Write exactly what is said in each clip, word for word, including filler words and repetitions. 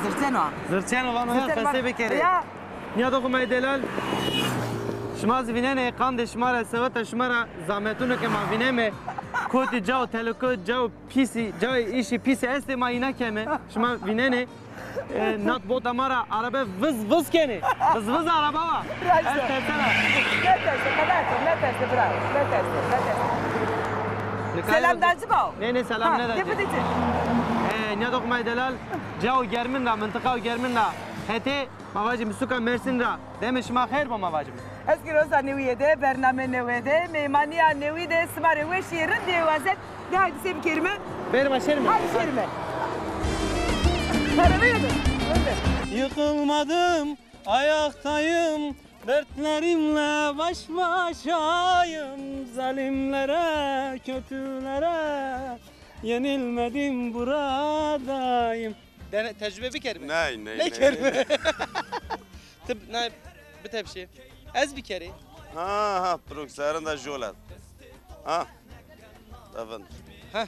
Zirçeno. Zirçeno vano ya, qesey bikerê. Ya. Nîyadoxê ma yê delal. Şima zî vînenê, qandê şima ra, seweta şima ra zametûnê ke ma vîneme. Kotî cayo, teleko cayo pîsî, cayê îşî pîsî estê ma îna keme. Şima vînenê. E, nat bota ma ra arebe vız vız kenê. Vız vız araba wa. Raşt o. Ez tersena. Neterse, qeda to, neterse bira. Neterse, neterse. Selam da ci bao? Nê, nê, selam nêda ci. Ha, de bidî ci. E, nîyadoxê ma yê delal. Cayo germin ra, mintiqayo germin ra. Hetê ma vajîme suka Mersîn ra. Demê şima xeyr bo ma vajîme. Eski roza newîye de, bername newe de, meymanîya newî de sima rê weşîye, rindîye wazet. De haydi se bikerîme? Berîme şerîme. Haydi şerîme. Arabaya dön. Öyle. Yıkılmadım, ayaktayım. Dertlerimle baş başayım. Zalimlere, kötülere yenilmedim, buradayım. Dene, tecrübe bikerîme? Ney, ney, ney. Nêkerîme. Ti, ney, bitepşê. Ez bikerî. Ha, ha, piro ke serrîn de jol est. Ha. Devin. Ha.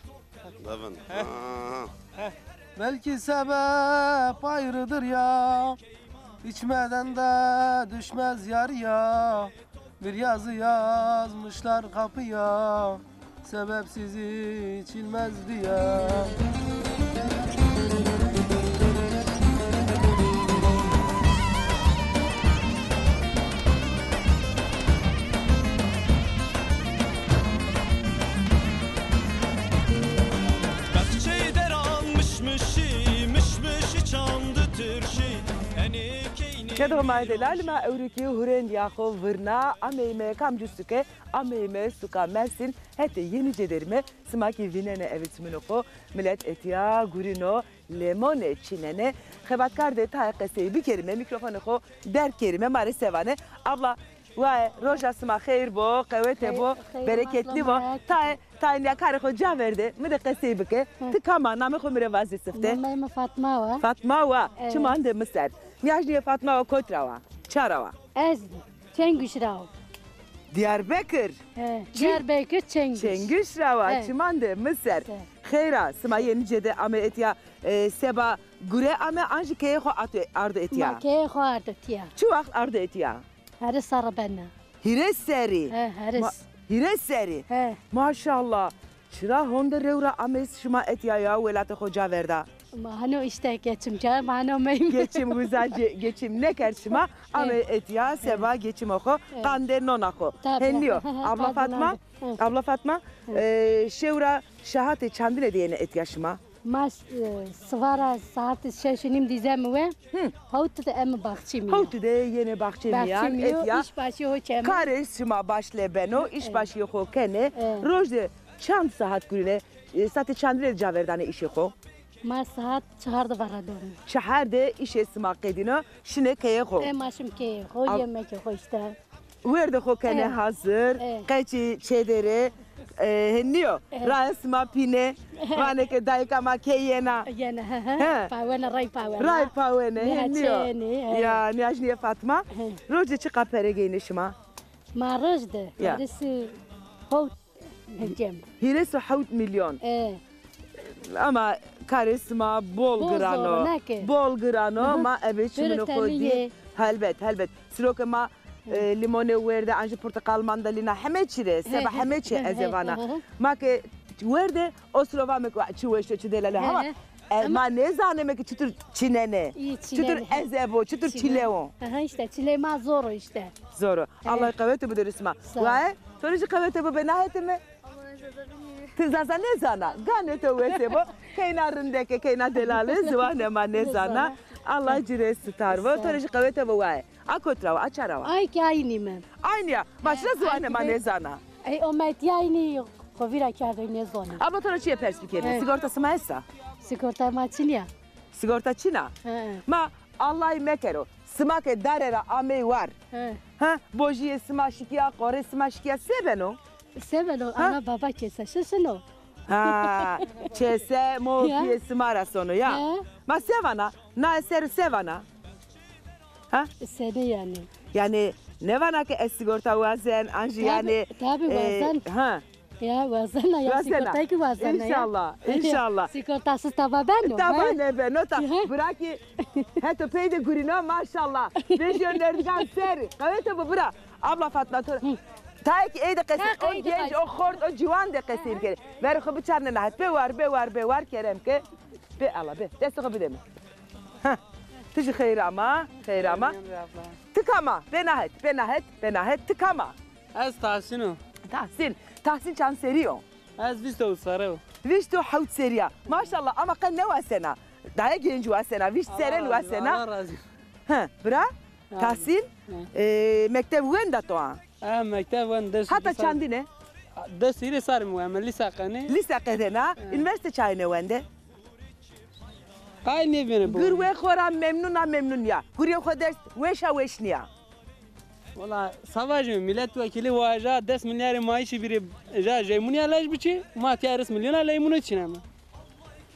Devin. Ha. Ha, ha. Belki sebep ayrıdır ya. İçmeden de düşmez yarıya. Bir yazı yazmışlar kapıya. Sebepsiz içilmez diye. Bahçeyi deranmış mişi, mişmişi çandı türşi. Eni keyni. Nîyadoxê ma yê delal, ma ewro kî hurêndîya xo virna, ameyîme kamcî suke, ameyîme suka Mersîn, hetê Yenîce derîme, sima kî vînenê eve çimunê xo, milet etîya gurîno, lemonê çînenê. Xebatkar de tayê qesey bikerîme, mîkrofonê xo derg kerîme, ma rê se vanê. Abla, waye, roja sima xeyr bo, qewete bo, bereketlî bo. Tayê, tayê nîya karê xo ca ver de, mi de qesey bike. Ti kam a, namê xo mi rê vazê sifte. Nameyê mi Fatma wa. Fatma wa, çiman de mi ser. Nîyajnîyê Fatma wa kot ra wa? Ça ra wa? Ez Çenguş ra wa. Diyarbekir. He, Diyarbekir Çenguş. Çenguş ra wa, çiman de mi ser. Xeyr a, sima Yenîce de ame etîya, e, seba gure ame, an jî keyê xo ato, ardo etîya? Ma keyê xo ardo etîya. Çi waxt ardo etîya? Hîris serre bena. Hîris serrî? He, hîris. Ma-, hîris serrî? He. Maşallah. Çira honde rew ra amey şima etîya ya, welatê xo ca verda? Ma hano îşte geçim kerd, ma hano meyme. Geçim, uza ge-, geçim nêkerd şima, amey etîya, seba geçimê xo, qandê nona xo. Tabii. Hên nîyo. Abla Fatma, abla Fatma, e, şew ra saetê çandine de yenê etîya şima? Ma, e, sivara saetê şeş û nîm dîzeme we. Hewt de eme baxçê mîyan. Hewt de yenê baxçê mîyan, etîya. Îşbaşî ho keme. Karê şima başle beno, îşbaşî ho kenê. Roj de çand saet gurînê? E, saetê çandine de ca ver danê îşê xo? Ma saet çehar de vara donê. Çehar de îşê sima qedîno, şinê keyê xo. E, ma şim keyê xo, yemekê xo îşte. Werdê xo kenê hazir, qeçî, çêdere, e, hên nîyo. Raye sima pîne, vanê ke dayika ma key yena. Yena, he, he. Pawena, ray pawena. Ray pawena, hên nîyo. Ya, nîyajnîyê Fatma. Roj de çiqa pere geynê şima? Ma roj de, hîris û hewt, cem. Hîris û hewt milyon. E. Ama karê sima bol giran o. Bol giran o, ma eve çimunê xo dî. Helbet, helbet. Siro ke ma, e, lîmonê werde, an jî porteqal, mandalîna, heme çî rê, seba heme çî ez ê vana. Ma ke werde, o siro vame ke çi weş o, çi delal o. Ama, e, ma nêzaneme ke çitur çînenê. Çitur ezeb o, çitur çile o. Aha, îşte çilê ma zor o îşte. Zor o. Allah qewete bido rê sima. Waye, to rê jî qewete bibe, na hetê mi? Ti zaza nêzana. Ganê to wese bo. Keyna rindeke, keyna delale, ziwanê ma nêzana. Allah ci rê sitar bo. To rê jî qewete bo waye. A kot ra wa, a ça ra wa? Ay ke aynî mi. Aynî ya. Ma çira ziwanê ma nêzana? Ey, o metî aynî xo vîra kerdo, nêzanî. Abla, to ra çîyê pers bikerî. Sigorta sima esta? Sigorta ma çin a. Sigorta çin a? He. Ma Allahî mekero. Sima ke dare ra amey war. He. Ha, bojîyê sima şikîya, qorê sima şikîya, se beno? Se beno? Ana baba kese şişino. Ha, çese mofîyê sima ra sono ya. He. Ma se vana? Na eser se vana? Ha? Senî yanî? Yanî nêvana ke ez sigorta wazen, an jî yanî, tabî, e, wazen. Ha. Ya, wazena ya, wazena. Sigortayı ki wazena ya. İnşallah, inşallah. Sigortasız tava beno. Tava nêbeno, ta. Bira ki heto pey de gurîno, maşallah. Vejîyo nerdigan ser. Qewete bo bira. Abla Fatma, to. Tayê ki ey de qesey, o genc, o xort, o ciwan de qesey bikerê. Verê xo biçarne nahet. Bê war, bê war, bê war, kerem ke. Bê ala, bê. Destê xo bide mi. Heh. Ti jî xeyr ama, xeyr ama. Ti kam a? Bê nahet, bê nahet, bê nahet. Ti kam a? Ez Tahsîn o. Tahsîn. Tahsîn çand serrî yo? Ez vîst û hewt serre o. Vîst û hewt serrî ya. Maşallah, ama qe nêwasena. Daye genc wasena, vîst serren wasena. Allah razî. He, bira? Tahsîn, e, mekteb wenda to a? Ha, mekteb wend, ders. Hata çandîne? Ders hîrê serrî mi weme, lîsa qenê. Lîsa qedena, unîversîte çayêne wende? Qay nêbêne bo. Gurwe xo ra memnun a, memnun ya? Gurê xo dest weş a, weş nîya? Wela, savaş mi, milletvekili waja des milyarê maaşî bîrê ja jeymunîya lej biçî, ma tîya ris milyona leymunû çîneme.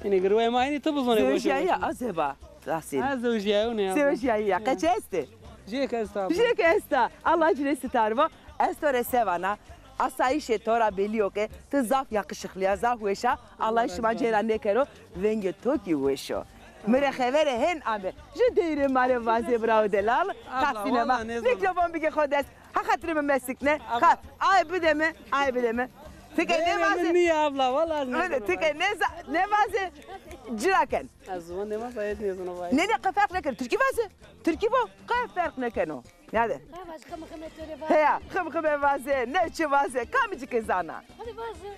Yanî girweyê ma, yanî ti bizonê. Zewjîyayî ya, a zeba, Tahsîn? Ez zewjîyayo ne ya. Zewjîyayî ya, qeçe estê? Jêk esta. Jêk esta. Allah ci rê sitar bo. Ez to rê se vana? Asayîşê to ra belî yo ke ti zaf yakışıklı ya, zaf weş a. Allah şima cêra nêkero. Vengê to kî weş o. Mi rê xevere hên ame. Ju deyrê ma rê vaze, birawo delal. Tahsîne ma. Mikrofon bigê xo dest. Ha xatirê mi mesikne. Abla. Aye bide mi, aye bide mi. Ti ke nêvaze. Nîye abla, wala ez nêzana. Ti ke nêvaze, ci ra ken. Ez ziwan nêvaze, ez nêzana vay. Nê, nê, qe ferq nêkeno. Tirkî vaze. Tirkî bo, qe ferq nêkeno. Nade? Qe vaze, xim xime to rê vaze. Heya, xim xime vaze, ne çi vaze, kamî ci ke zana. Hadi vaze.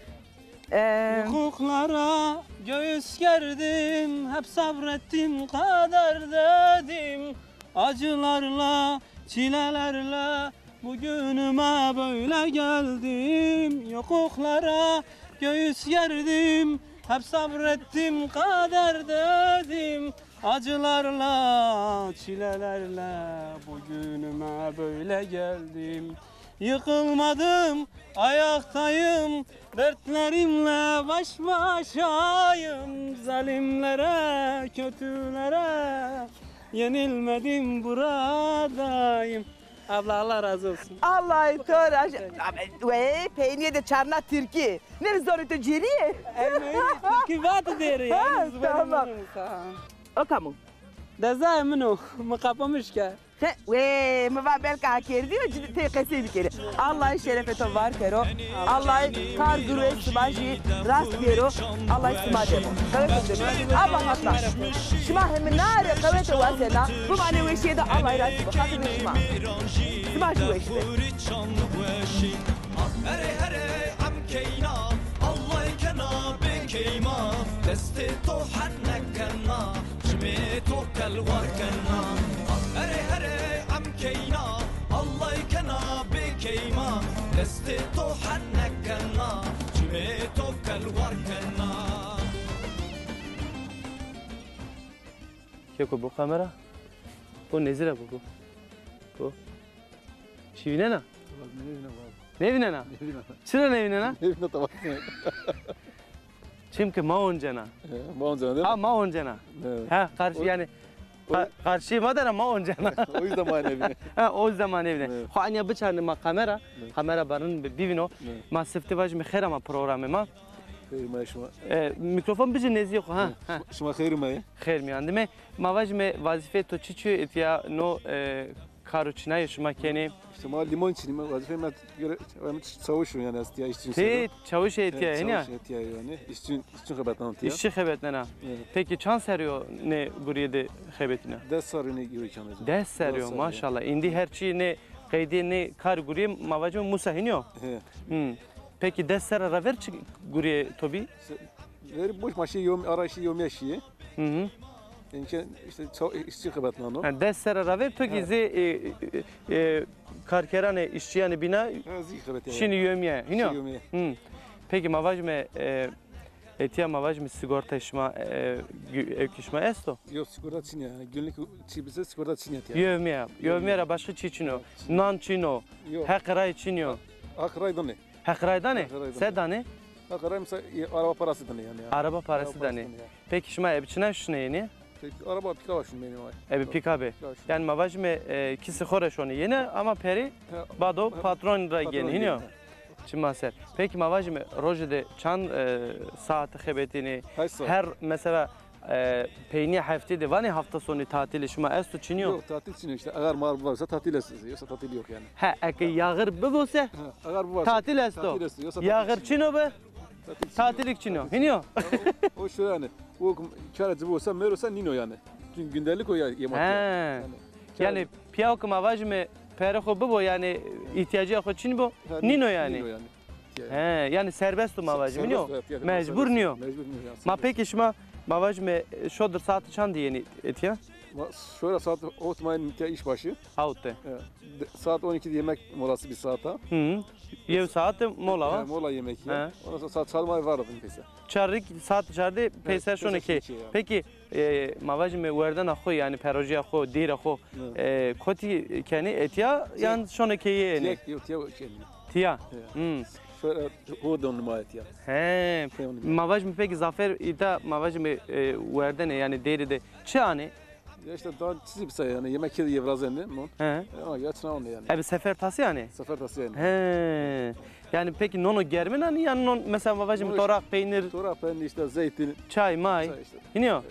Ee, Hukuklara göğüs gerdim, hep sabrettim, kader dedim. Acılarla, çilelerle bugünüme böyle geldim. Hukuklara göğüs gerdim, hep sabrettim, kader dedim. Acılarla, çilelerle bugünüme böyle geldim. Yıkılmadım, ayaktayım, dertlerimle baş başayım. Zalimlere, kötülere yenilmedim, buradayım. Abla, Allah razı olsun. Allah to razı. Wey, peynîye de çarna tirkî. Nê, zorê to cêrî yê? Tirkî vat dêrî ya. Ha, tamam. O kam o? Dezayê min o, mi kapamış ke. Xe-, wê, mi va belka ha kerdî yo, ci tê qesey bikerî. Allahî şerefê to var kero. Allahî kar gurê sima jî rast bêro. Allahî sima de bo. Qewete de bo. Ama hatta şima hemîna rê qewete wasena. Bimanê weşîye de, Allahî razî bo. Xatirê şima. Sima jî weş be. Herê herê em keyna, Allay kena bê keyma, destê to herne kena, çimê to telwar kena. Herê herê em keyna, Allay kena bê keyma, destê to herne kena, çimê to telwar kena. Keko, bu kamera. Bu nezire bu, bu. Bu. Çi vînena? Nêvînena. Nêvînena? Nêvînena. Çira nêvînena? Nêvînena, tamam. Çimkî ma oncena. He, ma oncena değil mi? Ha, ma oncena. Evet. Ha, karşı, yani, ka-, karşıya ma dera, ma oncena. O yüzden ma nêvînena. Ha, o yüzden ma nêvînena. Evet. Xo anya biçarne ma kamera. Evet. Kamera barin bi-, bivîno. Evet. Ma sifte vajîme xêr ama programê ma. Xeyr ma şima. E, mikrofon bicî nêzîyê xo, ha, ha. Şima, şima xeyr ma ye. Xeyr mîyan dime. Ma vajîme wazîfeyê to çiçî yo, îtya no, e, kar û çinayê şima kenê? İşte ma limon çinîme, wazîfeyê ma göre, em çawuş o yani, aslında işçi. Tê çawuş îtya, çawuş îtya yani, işçi, işçi xebetnena îtya. İşçi xebetnena. Evet. Peki çand serrî yo nê gurîye de xebetîna? Des serrî yo nê gurîye kenê. Des serrî yo, maşallah. Îndî her çî nê qeydê nê kar gurîye ma vajîme musa hînî yo. He. Hı. Peki des serra ra ver çi gurîye to bî? Verî boş ma şî yom-, ara şî yomîye şîye. Hı hı. Înke işte ça-, işçi xebetneno. Ha, des serra ra ver to kî zî, e, e, e, karkeranê, işçiyanê bîna şînî yomîye. Hînî yo? Şî yomîye. Hı. Peki ma vajîme, e, îtya ma vajîme sigortayê şima, e, gü-, ewkê şima esto? Yok, sigorta çin ya. Yani günlük çi bize sigorta çin ya. Yomîye. Yomîye ra başka çi çin o? Nan çin o. Yok. Heq ray çin o. Heq ray danê. Heq ray danê? Heq ray danê. Se danê? Heq ray mesela, e, araba parası danê yani ya. Araba parası danê. Araba parası danê ya. Peki şima ebi çina şinê yenê? Peki araba pikabe şinê yenê vay. Ebi pikabe. Pikabe şinê. Yani ma vajîme, e, kîsê xo ra şonê yenê ama perê bado patron ra gênê. He, patron ra gênê. Hînî yo? Çima ser. Peki ma vajîme roje de çand, e, saate xebetînê? Heşt saat. Her mesela, e, peynîya heftê de vanê hafta sonî tatilê şima esto, çinî yo? Yok, tatil çinî yo işte. Eğer mar varsa tatil esto. Yoksa tatil yok yani. He, eke yağır bibo se, ha, eğer bu varsa tatil esto. Tatil esto. Yoksa tatil çinî yo. Yağır çino be? Tatil çinî yo. Tatilîk çinî yo. Tatil çinî yo. Hînî yo? O, o şöyle yani. O kare ci olsa, mer olsa nîno yani. Çünkü gündelik o ya, yemek. He. Yani, yani piyaw ke ma vajîme pere xo bibo, yani îhtiyacê xo çin bo, ha, nîno yani. Nîno yani. He, yani serbest o ma vajîme, nîyo? Serbest o, evet, yani. Mecbur nîyo. Mecbur nîyo yani, serbest. Ma peki şima, ma vajîme, şodir saat çand yenî etîya? Ma, şodir saat hot ma yenî etîya işbaşı. Hawt de. Evet. De, saat on iki de yemek molası bir saat ha. Hı. Yew saat de mola var. He, mola yemek ya. He. Ondan sonra saat çar ma vardın peyser. Çarrî, saat çar de peyser şonê key. Peki, e, ma vajîme werdena xo, yani perojîya xo, dêra xo, e, kotî kenê, etîya yan şonê keyî yenê? Tîya, tîya, tîya kenê. Tîya. Hı. Şöyle ho don ma etîya. He. Ma vajîme peki zafer îta ma vajîme, e, werdene yani dêrî de çi anê? Ya işte daha çizî bir şey yani, yemek kedi yevrazenli mi? He. Ya, ya çına onu yani. Ebi sefer tası yani? Sefer tası yani. He. Yani peki nono germin hani yani non mesela ma vajîme toraq, peynir? Toraq, peynir, işte zeytin. Çay, may. Çay işte. Hînî yo?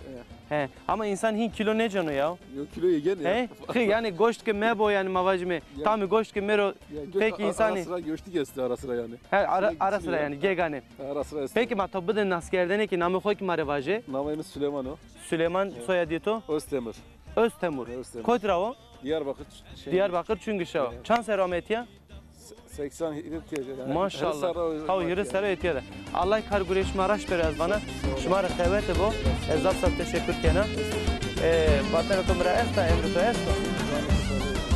He. Ama insan hîn kilo nêceno ya. Yok, kilo yegen ya. He? Xi, yani goşt ke mebo yani ma vajîme. Ya. Tamî goşt ke mero. Ya, peki insan ara sıra göçtük este ara sıra yani. He, ara, ara sıra yani gegane. Ara sıra este. Peki ma to bide naskerdene ki namê xo ki ma rê vaje. Namê mi Süleyman o. Süleyman, soyadê to? Özdemir. Özdemir. Özdemir. Kotî ra o? Diyarbakır. Diyarbakır Çungişa o. Çand serr ame etîya? Seksen, hîrê etîya de. Maşallah. Haw hîrê serr etîya de. Allah kar gurê şima raşt bero ez vana. Şima rê qewete bo. Ez zaf zaf teşekur kena. E, vatena to mi ra esta, emrê to esto?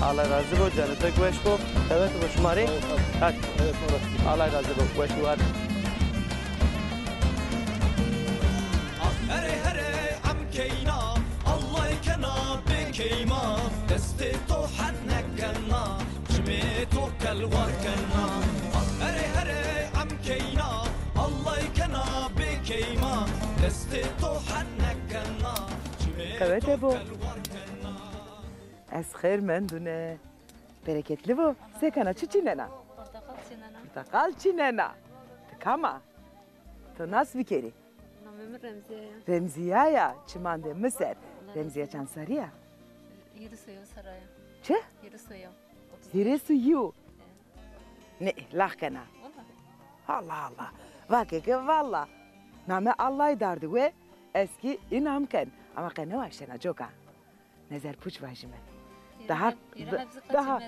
Allah razî bo, canê to weş bo. Qewete bo şima rê. Hadi. Allah razî bo. Weş û war. Ah here here em keyna, Allay kena bê keyma, destê to hen nekena, çimê to kelwar kena. Ah here here em keyna, Allay kena bê keyma, destê to hen nekena, çimê to kelwar kena. Qewete bo. Ez xeyr mendune. Bereketli bo. Se kena, çi çînena? Porteqal çînena. Porteqal çînena. Ti kam a? To nas bikerî. Namê mi Remzîye ya. Remzîye ya, çimandê mi ser. Remzîye çand serrî ya? Hîris û yew serra ya. Çi? Hîris û yew. Hîris û yew. Nê, lax kena. Walla. Allah Allah. Vake ke valla. Name Allay dardi we, ez kî înam ken. Ama qe nêwaştena coka. Nezerpuç vajîme. Daha, daha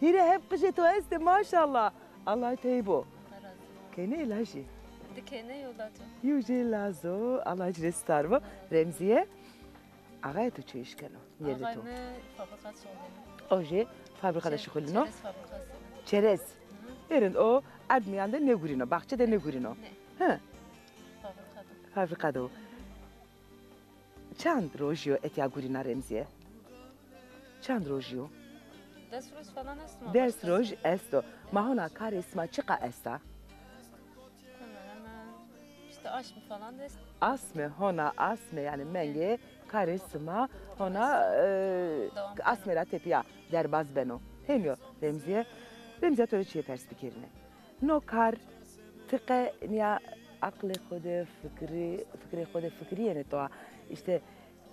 hîrê heb qijê to estê, maşallah. Allay tey bo. Kenê lajî? Di kenê, yew laj o. Yew jê laj o. Allay ci rê star bo. Remzîye, axayê to çi îş keno? Axayê mi fabrîka şuxulîno. O jî fabrîka de şuxulîno? Çerez fabrîkası. Çerez. Hı hı. Ê rind, o erd mîyan de nêgurîno, baxçe de nêgurîno. Nê. Hı. Fabrîka de. Fabrîka de o. Çand rojî yo etya gurîna Remzîye? Çand rojî yo? Des roj falan esto. Des roj esto. Ma hona karê sima çiqa esta? Hemen hemen işte asme falan da esto. Asme, hona asme, yani mengê karê sima hona, e, asme ra tepîya derbaz beno. Hênî yo Remzîye. Remzîye, to rê çîyê pers bikerîne. No kar ti qe nîya aqlê xo de fikirî, fikirê xo de fikirîyenê to a, îşte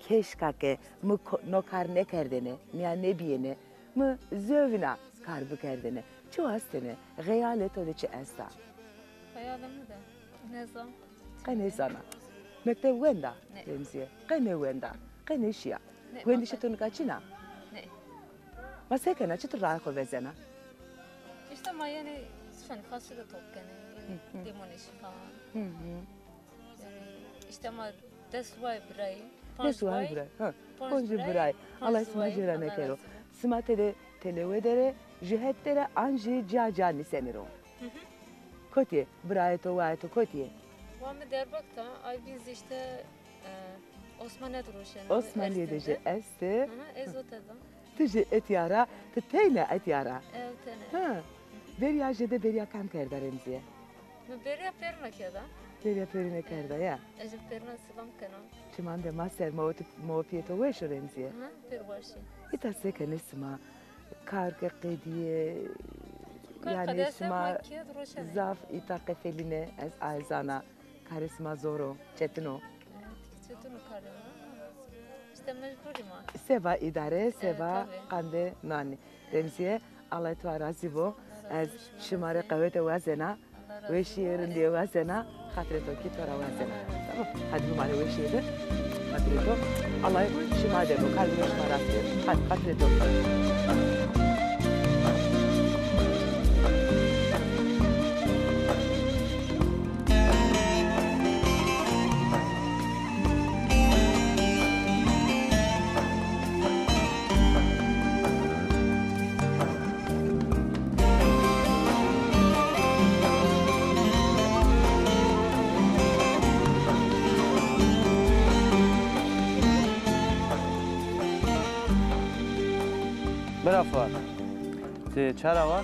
keşka ke mi ko-, no kar nêkerdêne, nîya nêbîyêne, mi zovîna kar bikerdêne. Çi wastêne? Xeyalê to de çi esta? Xeyalê mi de? Nêzan. Qe nêzana. Mekteb wenda, Remzîye? Qe nêwenda. Qe nêşîya. Wendişê to nika çin a? Nê. Ma se kena, çitur raye xo vezena? İşte ma yani şöyle fasulye top kenê, yani limon işi falan. Hı hı. Yani işte ma des way birayî, panc way birayî. Ha, panc birayî. Allah sima cêra nêkero. Sima tede telewe der ê, jû het der ê, an jî ca ca nîsenê ro? Hı hı. Kotî yê? Birayê to, wayê to kotî yê? Wa mi Diyarbakır a, ay biz işte, e, Osmaniye de roşena. Osmaniye de jî estê. Hı hı, ez o tede. Ti jî etya ra, ti teyna etya ra? Ew teyna. Ha. Beriya jêde beriya kam kerda Remzîye? Mi beriya pêrine kerda. Beriya pêrine kerda ya. Ez jî pêrine selam kena. Çimandê ma ser, ma û pîyê to weş o Remzîye? Hı, pêr weş î. Îta se kenê sima? Kar ke qedîyê, kar. Yanî qedese şima ma kîyet roşenê. Zaf îta qefelîne, ez aye zana. Karê sima zor o, çetin o. Evet, çetin o karê ma. İşte mecburî ma. Seba îdare, seba qandê nanî. Remzîye, Allah to razî bo. Ez şima rê qewete wazena. Weşîye rindîye wazena. Xatirê to kî to ra wazena. Tamam. Hadi bimanê weşîye de. Xatirê to. Allah şima de bo. Kalbî şima rast kero. Hadi xatirê to. Bira Fuat. Ti ça ra wa?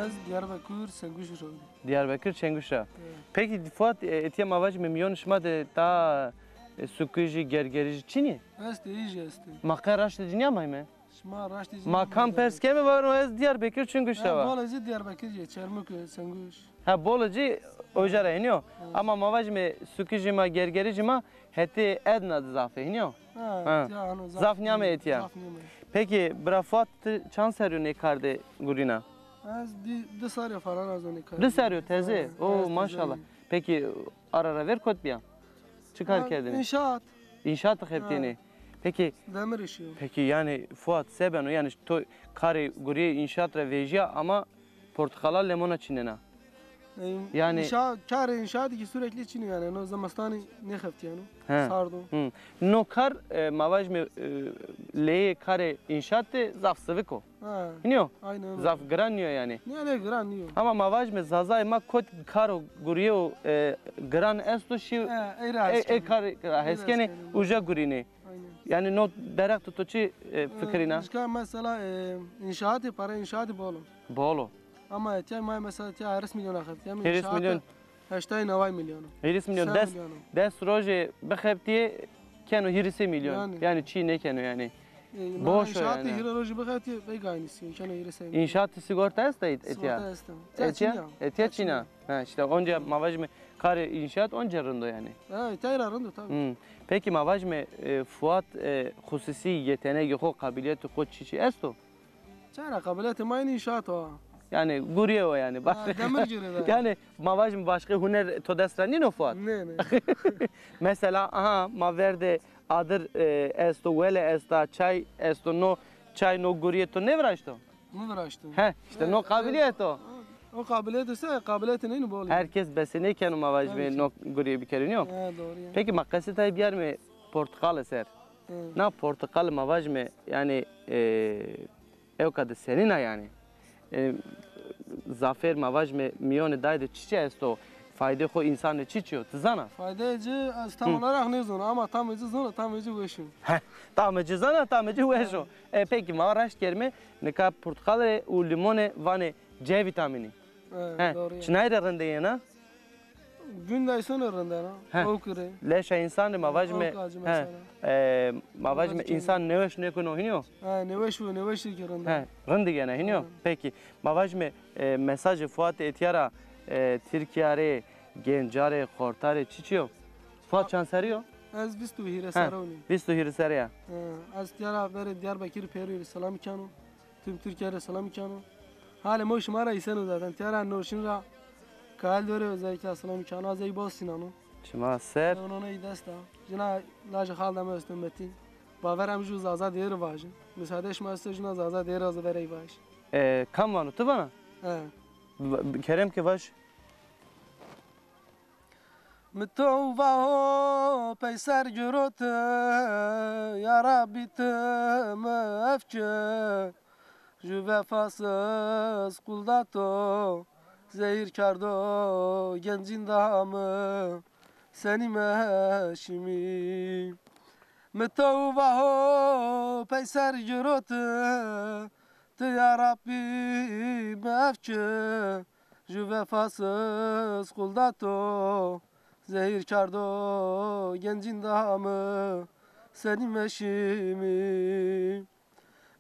Ez Diyarbekir Çenguş ra. Diyarbekir Çenguş ra. Evet. Peki Fuat, e, etiya ma vajîme mîyonê şima de ta, e, sukijî, gergerijî çin ê? Estê, îjî estê. Ma qe raştê ci nîyamayme? Şima raştê ci nîyamayme. Ma kam pers keme vano ez Diyarbekir Çenguş ra wa. Bolê ci Diyarbekir yê, Çermik, Çenguş. Ha, bolê ci oca ra hênî yo. Evet. Ama ma vajîme sukijî ma, gergerijî ma hetê Edna de zaf ê, hênî yo? Ha, ha. Zaf nîyame etiya. Zaf nîyame. Peki bira Fuat, ti çand serrî yo nê kar de gurîna? Ez di, di serrî yo falan ez o nê kar. Di serrî yo teze? Oo, maşallah. Peki ara ra ver kot bîya? Çi kar kerdêne? İnşaat. İnşaat de xebitêne. Peki. Demir işi. Peki yanî Fuat, se beno? Yanî to karê gurîyê înşaat ra vejîya ama porteqala, lemona çinena. E, yanî înşa-, karê înşaatî kî sürekli çin o yanî. No zimistanî nêxebitîyeno. He. Sard o. Hı. No kar, e, ma vajîme, e, leyê karê înşaat de zaf sivik o. Ha. Hînî yo? Aynen öyle. Zaf giran nîyo yanî. Nîyo, nê giran nîyo. Ama ma vajîme zazayê ma kot karo gurîyeyo, e, giran esto şî, e, ê kar ra hes kenê, uca gurînê. Aynen. Yanî no derextê to çi, e, fikirîna? Nişka mesela, e, înşaatî, para înşaatî bol o. Bol o. Ama etiya ma mesela etiya hîris mîlyon axir. Hîris mîlyon. Heştay neway mîlyon o. Hîris mîlyon. Des, des rojê bixebitîyê keno hîrisê mîlyon. Yanî. Yanî çî nêkeno yanî. E, boş o yanî. Înşaatî hîrê rojî bixebitîyê, pek aynısı. Keno hîrisê mîlyon. Înşaatî sigorta esta etiya? Sigorta esta. Etiya? Etiya çin a. Ha, işte onca ma vajîme karê înşaat onca rind o yanî. Ha, etiya ra rind o tabii. Hmm. Peki ma vajîme, e, Fuat, e, xususî yetenegê xo, qabiliyetê xo çiçî esto? Çara, qabiliyetê ma înşaat o. Yanî gurîye o yanî. Ha, demir gurîye de. Yanî ma vajîme başqê huner to dest ra nîno Fuat? Nê, nê. Mesela aha ma ver de adir, e, esto, wele esta, çay esto, no çay, no gurîye to nêviraşto? Mi viraşto. He, işte no qabiliyet o. O qabiliyet ise, qabiliyetê neyni bol. Herkes besenêkeno ma vajîme no gurîye bikerî, nîyo? He, doğru ya. Peki ma qesê tay biyarîme porteqalî ser. Hı. Na porteqalî ma vajîme yanî, e, ewka de senîn a yanî? E, zafêr ma vajîme mîyonê day de çiçî esto? Faydê xo însan rê çiçî yo? Ti zana? Faydê ci ez tam olarak nêzona ama tamê ci zona, tamê ci weş o. Heh, tamê ci zana, tamê ci weş o. E, peki ma raşt kerîme, nika porteqalî û lîmonî vanê C vîtamînî. He, doğru ya. Çinay rê rinde yena? Gün de îsonî rindena. He. Ewk rê. Leşa însan rê ma vajîme. Ewk acî mesela. E, ma vajîme însan nêweş nêkeno, hînî yo? He, nêweş o, nêweşî kî rinde. He, rindî gene, hînî yo? He. Peki, ma vajîme, e, mesajê Fuat etiya ra, e, Tirkîya rê, genca rê, xorta rê çiçî yo? Fuat çand serrî yo? Ez vîst û hîrê serre onî. Vîst û hîrê serre ya. He, ez tiya ra verê Diyarbekir pêro rê selam keno. Tüm Türkiye rê selam keno. Halê ma û şima ra îseno zaten. Tiya ra noşin ra Kayal Dore özellikle selam keno. Ez ey bosînano. Şima ser. Nononey desta. Jina lajê xalda mi esto Metin. Baverem ju Zaza Dêrî vajin. Müsaade şima esto jina Zaza Dêrî ez verey vaj. E, kam vano? Ti vana? He. Kerem ke vaj. Mi to vaho peyser giroti, ya Rabbî ti mi ef ke. Ju vefasız qulda to, zehîr kerdo gencînda mi, senî meşîmî. Mi to vaho peyser giroti, ti ya Rabbî mi ef ke. Ju vefasız qulda to, zehîr kerdo gencînda mi, senî meşîmî.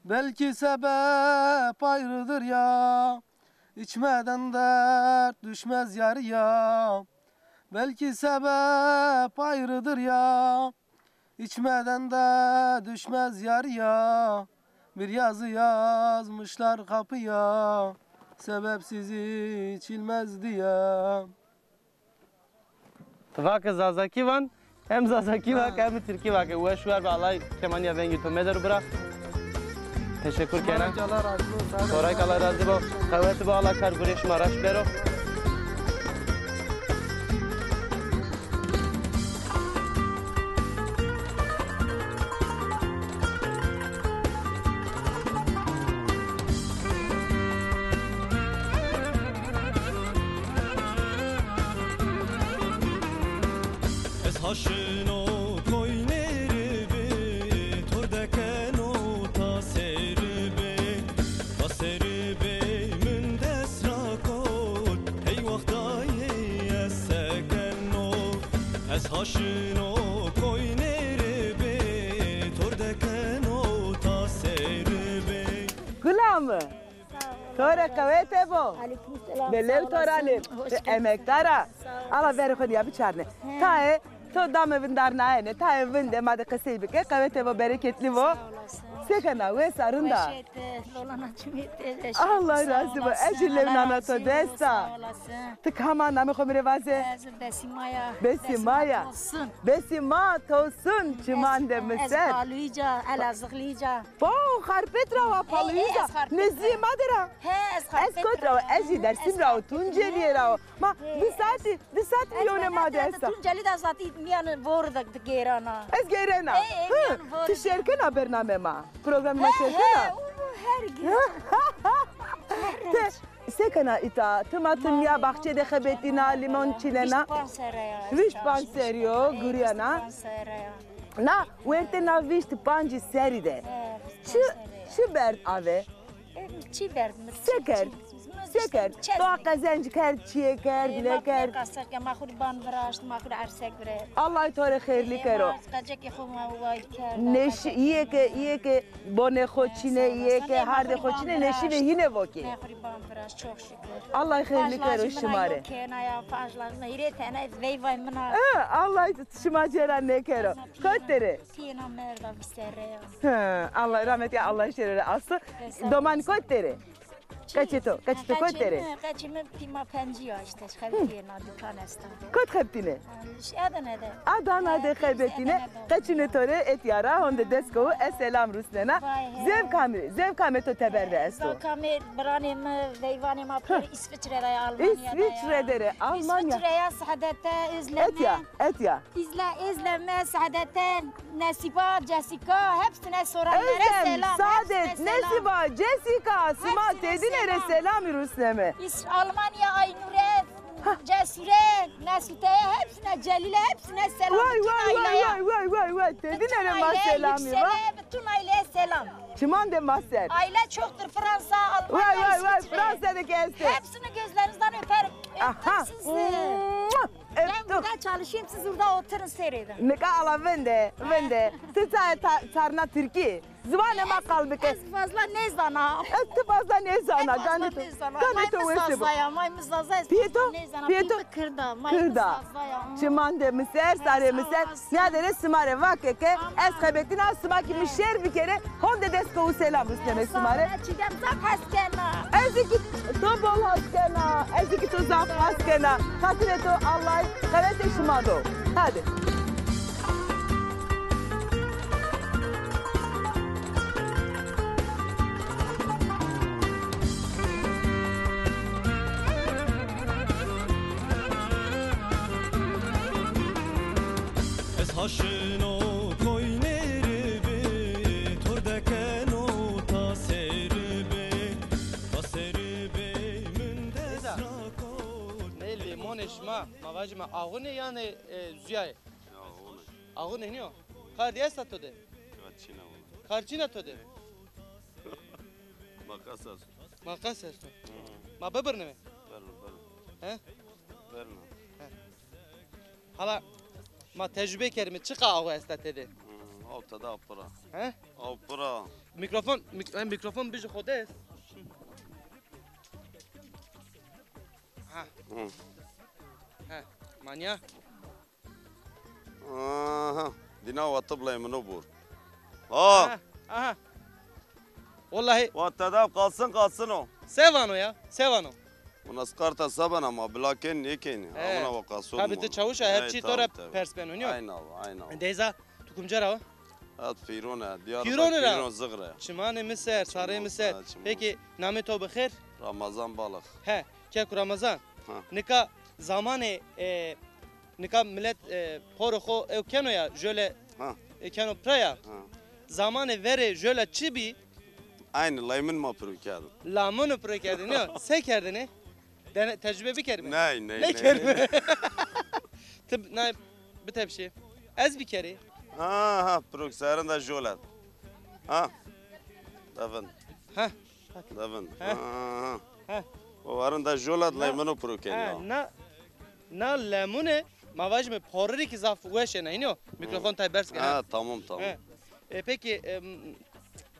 Belkî sebep ayrıdır ya, İçmeden dert düşmez yarıya, belki sebep ayrıdır ya. İçmeden de düşmez yarıya, bir yazı yazmışlar kapıya, sebepsiz içilmez diye. Ti vake Zazakî van, hem Zazakî vake, hem Tirkî vake. Weş wer be, Allah kemanîya vengî to meder bira. Teşekkür kena. Şima ra Allah razî bo, sağ ol. Koray Allah razî bo. Qewet bo, Allah kar gurê şima raşt bero. Ez haşino koyneri bi, tor dekeno ta seri bi, ta seri bi min des ra kot, hey waxtayê ez sekeno. Ez haşino koyneri bi, tor dekeno ta seri bi. Gula mi. To rê qewete bo. Aleyküm selam. Belew to ra lê. Emekdar a. Ala verê xo nîya biçarne. Tayê to dame vindarnayene. Tayê vinde ma de qesey bike. Qewete bo, bereketli bo. Sağ olasın. Se kena, wes a, rind a? Weşê ti, lolana çimê ti, weşê ti. Allah razî bo. Ez jî lew nana to dest a. Sağ olasın. Ti kam a, namê xo mi rê vaze. Ez Besîma ya. Besîma ya. Tosun. Besîma Tosun, çiman de mi ser. Ez Paluyîca, Elazığlıyca. Po, Xarpêt ra wa, Paluyîca. Nezdîyê ma de ra. He, ez Xarpêt ra. Ez kot ra wa? Ez jî Dersim ra wo, Tuncelîye ra wo. Ma di saetî, di saet mîyonê ma de esta. Tunceli de zatî mîyan vor de, de gêrana. Ez gêrena. Ti şêr kena bernamê ma? Programê ma şêr kena? He, he, her gün. Se kena îta? Ti ma ti nîya baxçe de xebetîna, lîmon çînena? Vîst panc serre ya. Vîst panc serrî yo, gurîyena. Vîst panc serre ya. Na, wertê na vîst pancî serrî de. He, vîst panc serre ya. Çi, çi berd ave? E, çi berd mi? Se kerd? Se kerd? To qezenc kerd, çîyê kerd, nêkerd? E, ma xwu rê qasek kerd, ma xwu rê ban viraşt, ma xwu rê ersek viret. Allah to rê xeyrlî kero. E, ma qecekê xwu ma way kerd. Neşî, îyê ke, îyê ke bonê xo çîne, îyê ke hardê xo çîne, neşî ve hîne vokê. Ma xwu rê ban viraşt, çok şükür. Allah xeyrlî kero şima rê. Kena ya, pajlajna, hîrê tene veyvay min a. E, Allah şima cêra nêkero. Kot der ê? Pîyê na merda vîst serre ya. He, Allah rahmet ya, Allah şêrê rê asto. Domanî kot der ê? Qeçê to, qeçê to kot der ê? Qeçê mi, qeçê mi pîma pencî ya îşte, xebitîyê na dukan esta. Kot xebitînê? Adana de. Adana de xebetînê. Qeçûnê to rê etîya ra honde dest kowu, ez selam rusnena. Zevka mi rê, zevka mi to teber de esto. Zevka mi, biranê mi, veyvanê ma pêro İsviçre de ya, Almanya de ya. İsviçre der ê, Almanya. İsviçre ya, Saadete, Özleme. Etîya, etîya. Îzle, Özleme, Saadete, Nesîba, Jessica, hepsine soranlara selam. Özlem, Saadet, Nesîba, Jessica, sima têdîne rê selamî rusneme. Almanya, Aynure, Cesure, Nesute, hepsine, Celile, hepsine selam. Vay, vay, vay, vay, vay, vay, vay. Têdîne rê ma selamî va. Bütün aileye selam. Çiman de ma ser. Aile çoktur, Fransa, Almanya, İsviçre. Vay, vay, vay, Fransa de ki estê. Hepsini gözlerinizden öperim. Öptüm sizi. Ben burada çalışayım, siz burada oturun, seyredin. Nika ala vinde, vinde. Ti ta, ta, tarna Tirkî. Ziwanê ma qal bike. Ez fazla nêzana. Ez ti fazla nêzana. Ganê to, ganê to wesê bo. Pîyê to, pîyê to Kird a. Kird a. Çiman de mi ser, sarê mi ser. Nîya de rê sima rê vake ke ez xebetîna, sima kî mi şêr bikerê. Honde dest kowu, selam rusneme sima rê. Çîdem, zaf hes kena. Ez kî to bol hes kena. Ez kî to zaf hes kena. Xatirê to Allay qewetê şima do. Hadi. Ez haşino koyneri bi, tor dekeno ta seri bi, ta seri bi min dest ra kot. Ne lîmonê şima, ma vajîme axunê yanê, e, zuyayê? Ya, axunê. Axunê nîyo? Kardî esta to de? Kar çin a wina. Kar çin a to de? Maqas esto. Maqas esto. Hı. Ma bibirnime? Birno, birno. He? Birno. He. Hala ma tecrube kerime, çiqa awe esta tede? Hı, aw tede aw pira. He? Aw pira. Mikrofon, mik-, e, mikrofon bijî xo dest. Ha. Hı. Ha. Manya. Aha. Dina wa tib leymino bor. Ha. Aha. Aha. Wallahi. Wa tedab qalsın qalsın o. Se vano ya. Se vano. Buna skarta saben ama bilaken nêkenî. He. Amına wa qaso. Tabi ti çawuş a, her çî to ra pers beno, nîyo? Aynen abi, aynen abi. Deyza, tu kumca ra wa? Hat Pîron e, Diyarbakir Pîron ra. Pîron Zixre. Çimanê mi ser, sarê mi ser. Peki, namê to bi xêr? Ramazan Balık. He, keko Ramazan. Ha. Nika zamanê, e, nika milet, e, porê xo ew keno ya, jöle, ha, e, keno pira ya. Ha. Zamanê verê jöle çi bî? Aynı laymin ma piro kerdin. Lamunu piro kerdin, nîyo? Se kerdinê? Dene, tecrübe bikerime. Ney, ney, ney. Ney kerime. Tib, nay, bitepşê. Ez bikerê. Ha, ha, piro serin de jolet. Ha. Devin. Ha. Devin. Ha. Ha, ha, ha. Ha. O varin de jolet lemunu piro ken ya. Na, na lemune, ma vajime poriri ki zaf weş ena, hînî yo? Mikrofon tay berz ke, ha. Ha, tamam, tamam. Ha. E, peki, e, m-,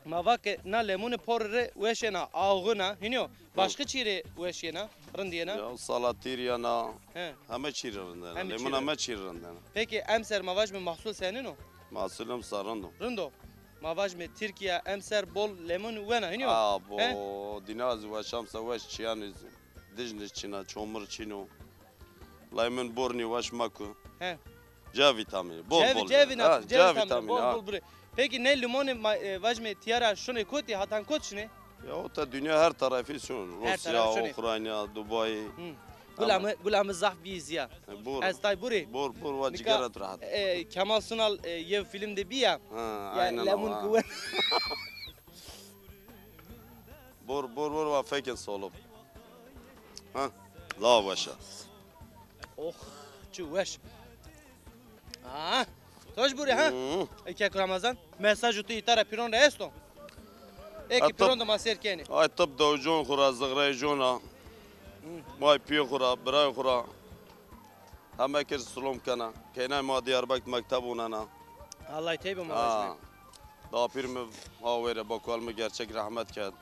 ma va ke na lemune poriri weş ena, ağuna, hînî yo? Başka çî rê weş yena, rind yena? Ya, salatîr yena. He. Heme çî rê rind yena. Heme çî rê. Lemûn heme çî rê rind yena. Peki emser ma vajime mahsul senin o? Mahsul emser rind o. Rind o. Ma vajime Tirkîya emser bol lemûn wena, hînî yo? Abo, dîna zî weş emser weş çîyan zî. Dijniş çîna, çomur çîno. Lemûn bor nî weş meku. He. C vîtamînî, bol bol. C vîtamînî, ha, C vîtamînî, bol bol burê. Peki nê limonê ma, e, vajime tîya ra şunê kotî, hatan kot şinê? Ya o ta dinya her tarafî şun. Rusya, Ukrayna, Dubai. Gula mi, gula mi zaf bî zîya. E, bor. Ez tay burê. Bor, bor, wa cîgera tu rahat. E, Kemal Sunal, e, yew fîlm de bî ya. Ha, aynen. Lemûn kuwe. Bor, bor, bor, wa fekên solum. Ha, la weş a. Oh, çi weş. Ah, toj burê ha? Hı. E, kek Ramazan, mesajê tu îta ra pîron ra esto? Eki pîron de ma sêr kenê. Ay tib dewjon xu ra, zixreyê jon a. May pîyê xu ra, birayê xu ra. Heme kes silom kena. Keynay ma Diyarbekir mekteb onena. Allah tey bi ma vajime. Dapîr mi ha wêre bakual mi gerçek rehmet kerd.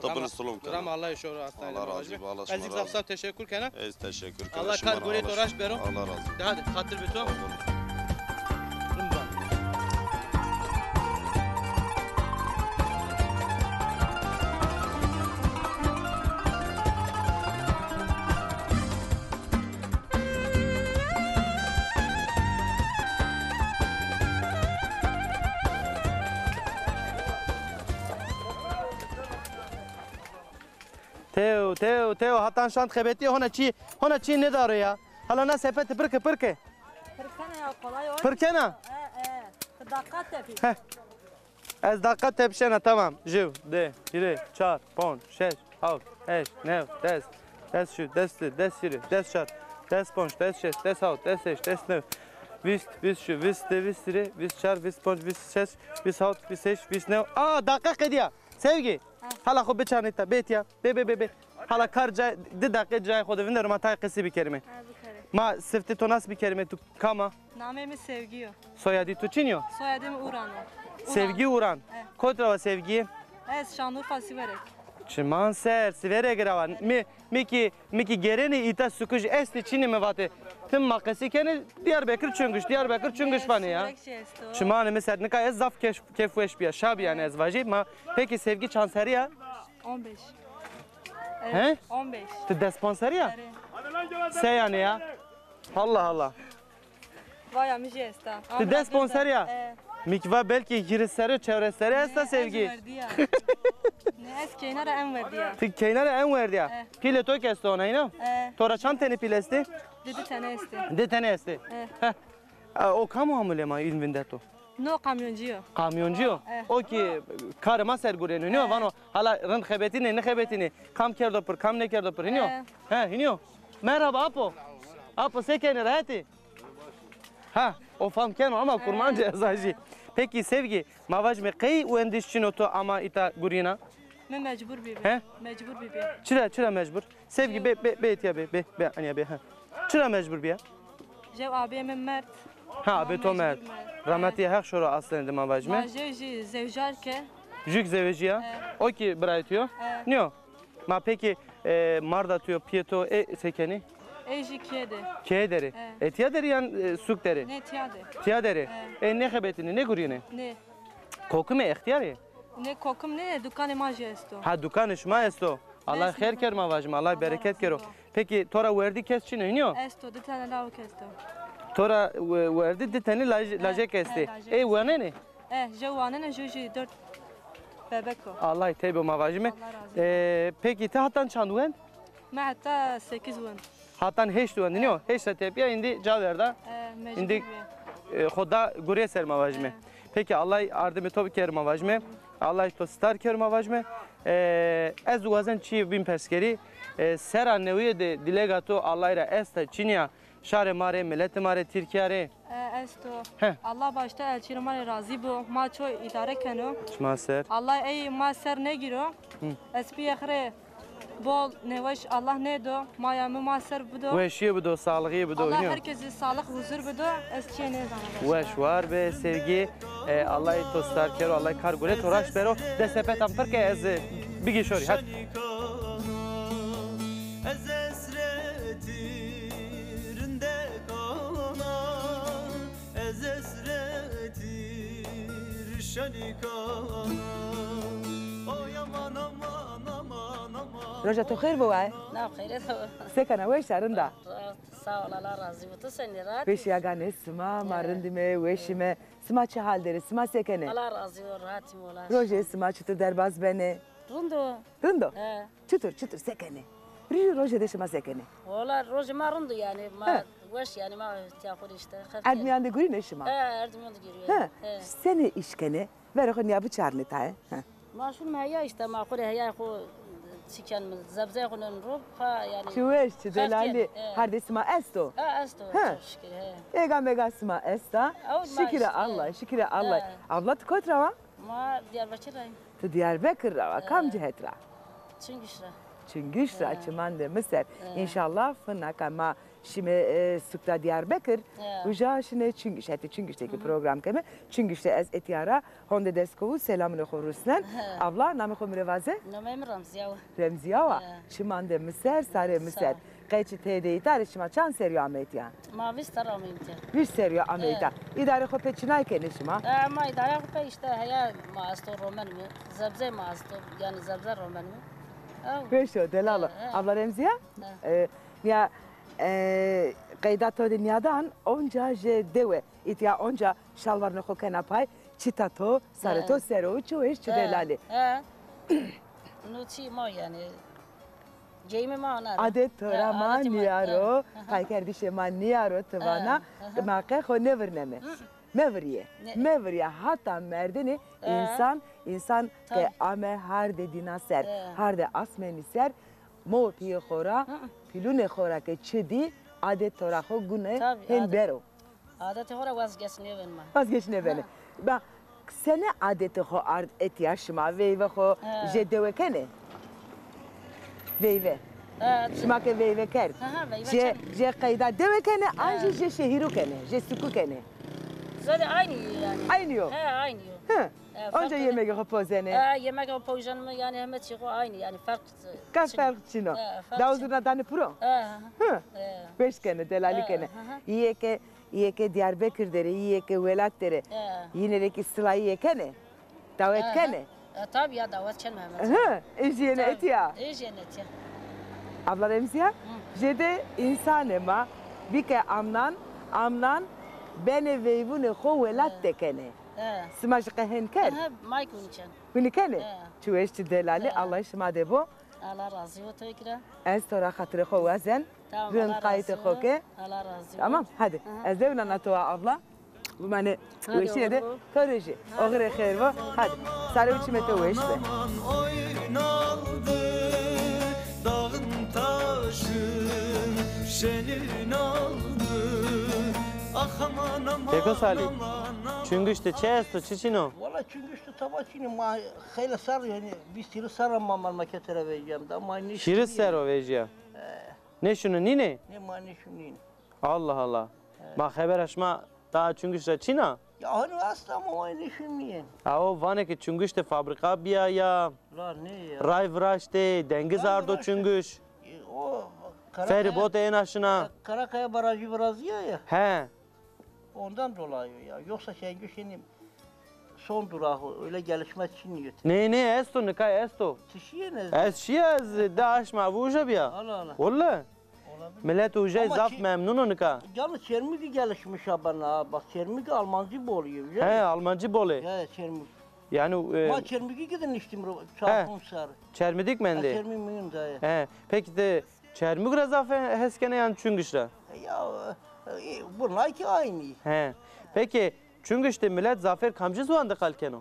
Tibin silom kena. Ram Allah şoro astayne. Allah razî bi, Allah şima razî. Ez zaf zaf teşekkür kena. Ez teşekkür kena. Allah kar gorê to raşt bero. Allah razî. De hadi, xatir bi to. Rimba. Tew, tew, tew, hatan şand xebetî, hona çî, hona çî nêdaro ya. Hala na sepeti pir ke, pir ke. Pir kena ya, kolay o. Pir kena? E, e. Ti daqa tepî. Heh. Ez daqa tepişena, tamam. Jiw, di, hîrê, çar, ponc, şeş, hawt, heşt, new, des. Des şu, des di, des hîrê, des çar, des ponc, des şeş, des hawt, des heşt, des new. Vîst, vîst şu, vîst di, vîst hîrê, vîst çar, vîst ponc, vîst şeş, vîst hawt, vîst heşt, vîst new. Aa, daqa qedîya. Sevgî. Ha. Hala xo biçarnê ta, bê tîya. Bê, bê, bê, bê. Hala kar cay, di deqe cayê xo de vindero, ma tay qesî bikerîme. Ha, bikerê. Ma siftê to nas bikerîme, tu kam a? Namê mi Sevgî yo. Soyadî tu çin yo? Soyadê mi Uran o. Uran. Sevgî Uran. E. Kot ra wa Sevgî? Ez Şanlıurfa Siverek. Çiman ser, Siverek ra wa. Mi, mi kî, mi kî gêrenê îta sukuj estê çinê mi vatê. Tim ma qesî kenê Diyarbekir Çungiş, Diyarbekir Çungiş vanê ya. Siverek jî esto. Çimanê mi ser, nika ez zaf kef, kefweş bîya, şa bîya yanî ez vajî. Ma peki Sevgî çand serrî ya? On beş. He? Evet, on beş. Ti des ponc serrî ya? Erê. Se yanî ya? Allah Allah. Vaya mi jî esta. Ti des ponc serrî ya? E. Mi kî va belkî hîris serrî, çewres serrî esta Sevgî. Ne, ez werdîya. Ne, ez keyna ra en werdîya. Ti keyna ra en werdîya. E. Pîlê to kî esto ona, îna? E. To ra çand tenî pîl estî? Di, di tenî estî. Di tenî estî. E. Heh. E, o kam o hamulê ma în vindeto? No kamyoncî yo. Kamyoncî yo? E. O kî karê ma ser gurêno, nîyo? E. Vano hala rind xebetînê, nêxebetînê. Kam kerdo pir, kam nêkerdo pir, hînî yo? E. He, hînî yo. Merhaba apo. Apo, se kenê, rehet ê? Ha, o fam keno ama kurmancî ez a jî. Pekî Sevgî, ma vajîme qey wendiş çin o to ama îta gurîna? Mi mecbur bîbî. He? Mecbur bîbî. Çira, çira mecbur? Sevgî, bê, bê, bê tîya bê, bê, bê, anîya bê, ha. Çira mecbur bîya? Jew abê mi merd. Ha, abê to merd. Rahmetî Heq şoro aslenê de ma vajîme. Ma jew jî zewcar ke. Jû kî zewejîya? He. O kî birayê to yo? He. Nîyo? Ma pekî e, marda tu yo, piyê to, e, se kenê? Ê jî kê de. Kê derê? E. E, tiya derê yan, e, sûk derê? Nê, tiya de. Tiya derê? E. E, nêxebetînê, nêgurîyenê? Nê. Kokimê extîyarê? Nê, kokim nê, dukanê ma jî esto. Ha, dukanê şima esto. Allah xêr ker ma vajîme, Allah bereket kero. Peki, to ra werdî kes çin o, hînî yo? Esto, di tane lawik esto. To ra we-, werdî di tane laj-, lajek estê. He, lajek. Ê wanenê? E, jew wanenê, jew jî dört bebek o. Allah tey bo ma vajîme. Allah razı olsun. E, peki, ti hatan çand wend? Ma heta sekiz wend. Hatan heşt wend, nîyo? Heşt ra tepîya îndî ca werda. E, mecbur. Îndî, e, xo da gurê ser ma vajîme. E. Peki, Allah ardimê to biker ma vajîme. Allah to star ker ma vajîme. E, ez wazen çîyê bîn perskerî. E, sera newîye de dîlega to Allah ra esta, çinîya? Şarê ma rê, miletê ma rê, Tirkîya rê? E, esto. He. Allah başta elçîrê ma rê razî bo. Ma ço îdare keno. Çima ser. Allah ey ma ser nêgîro. Hı. Ez pîyê xo rê bol nêweş Allah nêdo. Maya mi ma ser bido. Weşîye bido, sağlığı bido. Allah herkesî sağlık, huzur bido. Ez çîyê nêzana. Weş war be, Sevgi. E, Allah to star kero, Allah kar gure to raşt bero. De sepetan pir ke ez, e, bigî şorî. Hadi. Ez hesretî rindek ana, ez hesretî rişenîk ana. Oy aman, aman, aman, aman. Roja to xêr bo waye. Na, xêrê to. Se kena, weş a, rind a? Rahat, sağ ol, Allah razı olsun. Tu senî, rahat? Pêşîyaganê sima, ma rindîme, weşîme. Sima çi hal der ê? Sima se kenê? Allah razı olsun, rahatîm wela. Rojê sima çitur derbaz benê? Rind o. Rind o? He. Çitur, çitur, se kenê? Rî rojê de şima se kenê? Wela rojê ma rind o yanî, ma weş yanî, ma tiya xo rê îşte xerc kenê. Erd mîyan de gurînê şima? He, erd mîyan de gurîyê. He. He. Senê îş kenê? Verê xo nîya biçarnê tayê. He. Ma şûnîme heya îşte, ma xo rê heyayê xo çi kenîme, zebzeyê xo nênîme ro, ha yanî. Çi weş, çi delalî. He. Hardê sima esto? Ha, esto, çok şükür, he. Êga mêga sima esta. Şikir Allah, şikir Allah. Abla, ti kot ra wa? Ma Diyarbekir ra yî. Ti Diyarbekir ra wa, kam cihet ra? Çingîş ra. Çingîş ra, çiman de mi ser. Înşallah fina ka ma şîme, e, sukta Diyarbekir, uca şîne Çingîş, hetê Çingîş de kî program keme. Çingîş de ez etîya ra honde dest kovu selamûnê xo rusnen. Abla, namê xo mi rê vaze? Nameyê mi Remzîya wa. Remzîya wa. Çiman de mi ser, sarê mi ser. Qey çi tede îta rê şima çand serrî ame etîya? Ma vîst serrî ame etîya. Vîst serrî ame etîya. Îdarê xo pê çinay kenê şima? E, ma îdarê xo pê îşte heya ma esto romenîme, zebzeyê ma esto, yanî zebze romenîme. Weş o, delal o. Abla Remzîya? E, nîya, e, qeyda to de nîyadan onca jê dewe. Îtya onca şalvarnê xo kena pay, çita to, sarê to ser o, çi weş, çi delalî. He. No çî ma yanî, geyimê ma ana. Adet to ra ma nîyaro, kaykerdişê ma nîyaro, ti vana, ma qe xo nêvirneme. Mevirîye. Mevirîye. Hata merdinî însan, însan ke ame hardê dîna ser, hardê asmenî ser, mo pîyê xo ra, pîlûnê xo ra ke çi dî, adet to ra xo gune hên bero. Adetê xo ra wazgeç nêbenê ma. Wazgeç nêbenê. Ba, senê adetê xo ard etîya şima, veyve xo jê dewe kenê? Veyve. Şima ke veyve kerd. Jê, jê qeyda dewe kenê, an jî jê şehîru kenê, jê suku kenê? Zerê aynî yo yanî. Aynî yo? He, aynî yo. Hı. Onca yemegê xo pozenê? He, yemegê xo pozenê, yanî heme çî xo aynî, yanî ferq. Ka ferq çin o. Daw zurna danê piro? Hı. Weş kenê, delalî kenê. Îyê ke Îyê ke Diyarbekir der ê, îyê ke welat der ê. He. Yîne rê kî silayîye kenê? Dawet kenê? E, tabî ya, dawet kenê heme. Hı, ê jî yenê etîya? Ê jî yenê etîya. Abla Remzîya, jêde însanê ma bî ke amnan, amnan benê veyvûnê xo welat de kenê. Sima jî qe hên kerd? He, ma kî winî kenê. Winî kenê? He. Çi weş, çi delalî, Allah şima de bo. Allah razî bo to kî ra. Ez to ra xatirê xo wazen. Tamam, rind qayîtê xo ke. Allah razî bo. Tamam, hadi. Ez dewna na to wa abla. Bimanê weşîye de to rê jî. Oxirê xêr bo. Hadi. Sarê û çimê to weş be. Aman oynaldı, dağın taşın şenin aldı. Ah aman aman. Keko Salî, aman aman. Çungîş de çi esto, çi çin o? Valla Çungîş de taba çin o, ma xeylê serr, yanî vîst hîris serr a ma memlekete ra vejîyam da, ma nêşinî. Hîris serr o vejîya? He. Nêşino nînê? Nê, ma nêşino nînê. Allah Allah. He. Ma xebera şima daha Çungîş ra çin a? Hanî esta ama o nişin nîyê. Awo vanê ke Çunguş de fabrîka bîya ya. La nê ya. Ray viraştê, dengiz ardo Çunguş. E, o Feribot êna şina. Karakaya Barajı virazîya ya. He. Ondan dolayı ya. Yoksa Çunguş şimdi son durağı, öyle gelişme çinîyo. Nê, nê, esto, nika esto. Ti şîyê ne? Ez şîya, ez di aşma vû uca bîya. Allah Allah. Walla. Olabilir. Millet uca zaf memnun o nika. Yalnız Çermik gelişmiş ha bana. Bak Çermik Almancı bol oluyor. He, Almancı bol ê. Ya Çermik. Yani, e, ma Çermikî gidin içtim ro-, he, çarpım sarı. Çermidik mendê? Ha, Çermik mendê, he. He. Peki de Çermik ra zaf hes kenê yan Çunguş ra? Ya, e, e, bunlar ki aynı. He. Peki Çunguş de millet zafêr kamcî ziwan de qal keno?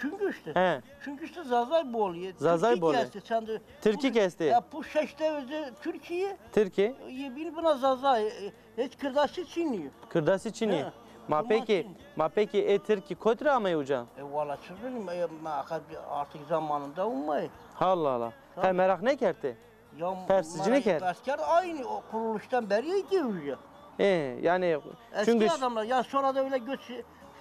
Çunguş de. He. Çunguş de Zazay bol ê. Zazay bol ê. Tirkî ki estê, çend Tirkî ki estê. Ya bu şeşte özü Türkiye. Tirkî. Ye bîn buna Zazay. E, Hiç Kirdasî çinî yo. Kirdasî çinî. He. Ma peki, ma peki ê Tirkî kotî ra amey uca? E, valla çi bileyim, e, ma, artık zamanında umay. Allah Allah. Tabii. Qey meraq nêkerd ti? Ya, persicî nêkerd? Pers kerd aynı o kuruluştan beri ê ki uca. E, yani, eski çünkü adamlar ya sonra da öyle göç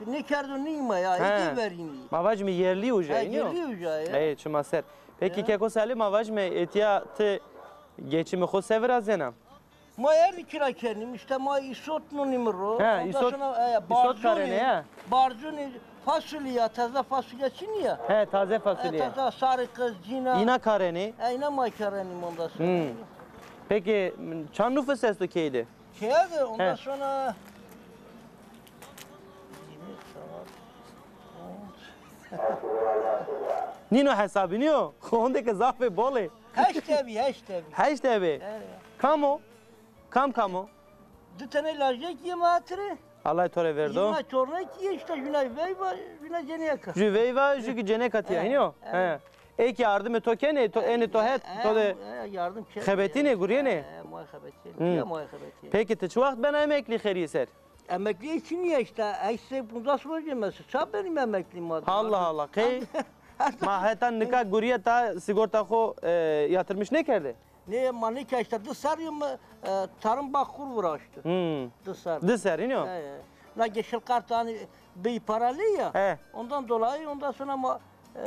nêkerdo nîma ya, ê ki verînî. Ma vacîme yerlî uca, he, yerlî uca ya. E, çima ser. Peki Keko Salih, ma vacîme etiya ti geçimê xo se virazena? Ma erdî kira kenîm, îşte ma îsot nunîm ro. He, îsot, sonra, e, îsot karenê, he. Barzunî, fasulye, taze fasulye çinî ya. He, taze fasulye. E, taze sarı kız, cina. Îna karenî? E, îna ma karenîm ondan sonra. Hmm. Peki, çand nufus esto keyî de? Keyî de, ondan sonra nîno hesabî nîyo. Honde ke zafê bol ê. Heşt ebi, heşt ebi. Heşt ebi. Evet. Kam o? Kam kam o? Di tene lajek yê ma tire. Allah to rê verdo. Yîna tornek yê, işte juna veyva, juna ceneka. Jü veyva, jü ki ceneka tiya, hînî yo? He. Ê ki ardimê to kenê, to, enê to het, to de xebetînê, gurîyenê? He, ma xebetînê. Hı. Ya ma xebetînê. Peki ti çi wext bena emeklî xerîyê ser? Emeklî çinî ya işte, heşt sey ponzas rojê mesela. Ça benîm emeklî ma? Allah Allah. Qey ma heta nika gurîye ta sigorta xo, e, yatırmış nêkerdê? Nê, ma nêkerd işte, di serrî mi, e, tarım bağkur viraştî. Hmm. Di serrî. Di serrî nîyo? He, he. Na yeşil kart hani bir paralel ya. He. Ondan dolayı, ondan sonra ma, e,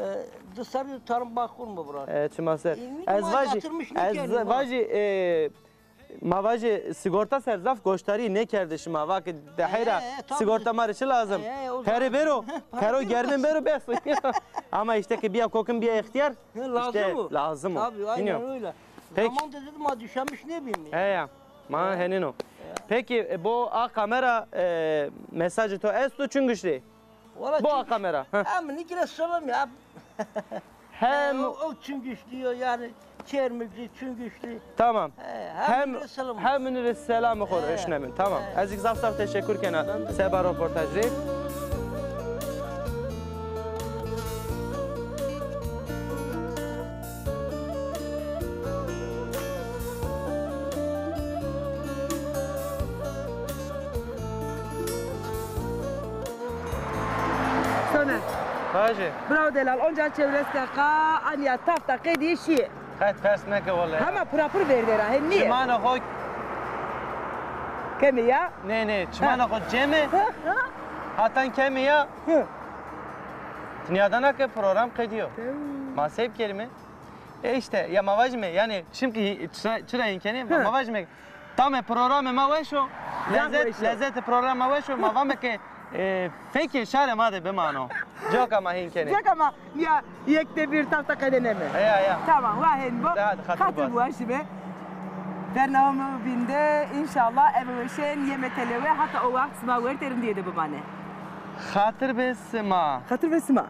di serrî tarım bağkur mi viraştî? E, çima ser. E, ez vajî, ez vajî, e, ma vajî sigorta ser zaf goştarî nêkerdê şima. Vake de heyra, sigorta ma rê çi lazim? Pere bêro, pero germin bêro bes. Ama işte ki bîya kokin, bîya extîyar, lazim o. Lazim o. Tabii, aynen öyle. Peki. Zaman da dedim, ha, düşemiş ne bileyim. He ya. Ma henên o. Peki, e, bo a kamera, e, mesajê to esto Çunguş rê? Bo a kamera. Hem nîgre selam ya. Hem o, o Çunguş diyor yani, Çermikli, Çunguş. Tamam. Hem, hem nîgre selam. Hem nîgre selamê xo rê eşnemin. Tamam. Ez zî zaf zaf teşekkür kena seba roportaj rê. Soner. Vajî. Bravo delal. Onca çewres deqa anya tafta qedîye şîye. Qet pers neke wele. Hema pira pir vêrde ra, he, nîye? Çimanê xo keme ya? Nê, nê, çimanê xo cem ê. Hatan keme ya. Hı. Ti nîyadana ke program qedîyo. Hı. Ma sey bikerîme? E işte, ya ma vajîme, yanî, çimkî çira, çira hîn kenê, ma, ma vajîme, tamê programê ma weş o, lezet, lezetê programê ma weş o, ma vame ke, e, fekê şarê ma de bimano. Coka ma hîn kenê. Coka ma ya yekte bir tafta qedeneme. Heya, ya. Tamam, wa hên bo. Xatir biwajîme. Bernameyê bîn de înşallah eve weşên yeme telewe, hata o wext sima wertê rindîye de bimane. Xatir be sima. Xatir be sima.